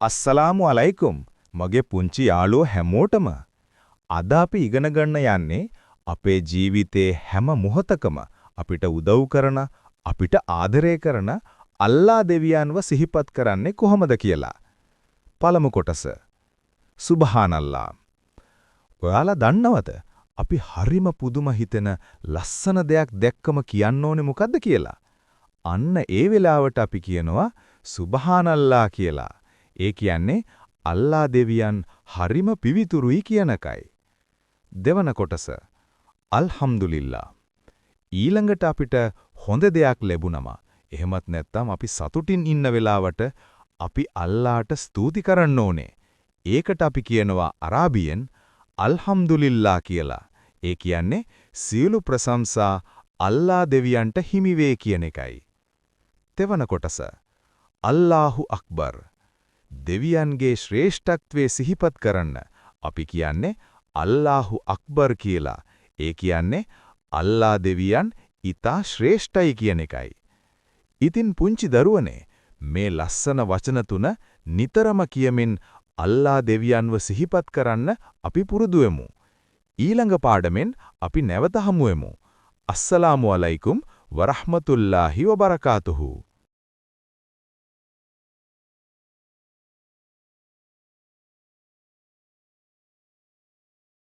අස්සලාමු අලයිකුම් මගේ පුංචි යාළුවෝ හැමෝටම. අද අපි ඉගෙන ගන්න යන්නේ අපේ ජීවිතේ හැම මොහොතකම අපිට උදව් කරන, අපිට ආදරය කරන අල්ලා දෙවියන්ව සිහිපත් කරන්නේ කොහොමද කියලා. පළමු කොටස. සුබ්හානල්ලා. ඔයාලා දන්නවද අපි හරිම පුදුම හිතෙන ලස්සන දෙයක් දැක්කම කියන්න ඕනේ මොකද්ද කියලා? අන්න ඒ වෙලාවට අපි කියනවා සුබ්හානල්ලා කියලා. ඒ කියන්නේ අල්ලා දෙවියන් හරිම පිවිතුරුයි කියන එකයි. දෙවන කොටස. අල්හම්දුලිල්ලා. ඊළඟට අපිට හොඳ දෙයක් ලැබුණම, එහෙමත් නැත්නම් අපි සතුටින් ඉන්න වෙලාවට අපි අල්ලාට ස්තුති කරන්න ඕනේ. ඒකට අපි කියනවා අරාබියෙන් අල්හම්දුලිල්ලා කියලා. ඒ කියන්නේ සියලු ප්‍රශංසා අල්ලා දෙවියන්ට හිමි වේ කියන එකයි. තෙවන කොටස. අල්ලාහු අක්බර්. දෙවියන්ගේ ශ්‍රේෂ්ඨත්වයේ සිහිපත් කරන්න අපි කියන්නේ අල්ලාහු අක්බර් කියලා. ඒ කියන්නේ අල්ලා දෙවියන් ඉතා ශ්‍රේෂ්ඨයි කියන එකයි. ඉතින් පුංචි දරුවනේ, මේ ලස්සන වචන තුන නිතරම කියමින් අල්ලා දෙවියන්ව සිහිපත් කරන්න අපි පුරුදු වෙමු. ඊළඟ පාඩමෙන් අපි නැවත හමු වෙමු. අස්සලාමු අලයිකුම් වරහ්මතුල්ලාහි වබරකාතුහු.